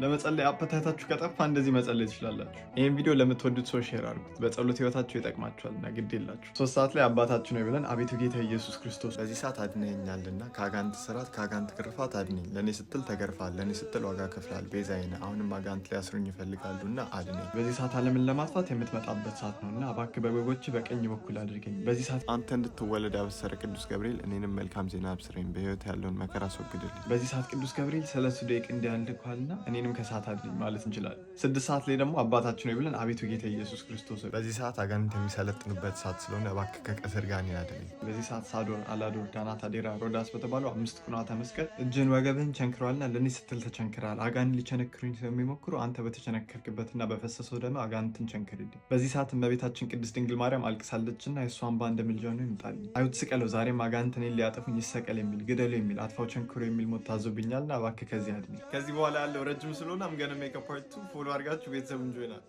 ለመጸለይ appetite ኣችሁ ከጠፋ እንደዚህ መጸለይ ትችላላችሁ። ይህን ቪዲዮ ለምትወዱት ሰው share አድርጉት። በጸሎት ህይወታችሁ ይጠቅማችኋልና ግድ የላችሁ። 3 ሰዓት ላይ አባታችን ሆይ ብለን አቤቱ ጌታ ኢየሱስ ክርስቶስ በዚህ ሰዓት አድነኸኛልና ከአጋንንት እስራት፣ ከአጋንንት ግርፋት አድነኝ። ለእኔ ስትል ተገርፈሃል፣ ለእኔ ስትል ዋጋ ከፍለሃል፣ ቤዛዬ ነህ። አሁንም አጋንንት ሊያስሩኝ ይፈልጋሉና አድነኝ። በዚህ ሰዓት ዓለምን ለማጥፋት የምትመጣበት ሰዓት ነውና እባክህ በበጎች በቀኝ በኩል አድርገኝ። በዚህ ሰዓት አንተ እንድትወለድ ያበሰረ ቅዱስ ገብርኤል እኔንም መልካም ዜና አብስረኝ፣ በህይወት ያለውን መከራ አስወግድልኝ። በዚህ ሰዓት ቅዱስ ገብርኤል ሰለስቱ ደቂቅ እንዲያልኳልና እኔንም ከሰዓት አድነኝ ማለት እንችላለን። 6 ሰዓት ላይ ደግሞ አባታችን ሆይ ብለን አቤቱ ጌታ ኢየሱስ ክርስቶስ ሆይ በዚህ ሰዓት አጋንንት የሚሰለጥኑበት ሰዓት ስለሆነ እባክህ ከቀትር ጋር እኔን አድነኝ። በዚህ ሰዓት ሳዶር፣ አላዶር፣ ዳናት፣ አዴራ፣ ሮዳስ በተባሉ አምስት ቅንዋተ መስቀል እጅን ወገብህን ቸንክረዋልና ለእኔ ስትል ተቸንክረሃል። አጋንንት ሊቸነክሩኝ ስለሚሞክሩ አንተ በተቸነከርክበትና በፈሰሰው ደም አጋንንትን ቸንክርልኝ። በዚህ ሰዓት እመቤታችን ቅድስት ድንግል ማርያም አልቅሳለችና የእሷ እንባ እንደ ምልጃ ነው ይምጣልኝ። አይሁድ ስቀለው፣ ዛሬም አጋንንት እኔን ሊያጠፉኝ ይሰቀል የሚል፣ ግደሉ የሚል፣ አጥፋው ቸንክሮ የሚል ሞት ታዞብኛልና እባክህ ከዚህ አድነኝ። ከዚህ በኋላ ያለው ረጅም ስለሆነ I'm gonna make part two። Follow አድርጋችሁ ቤተሰብ እንጆይናል።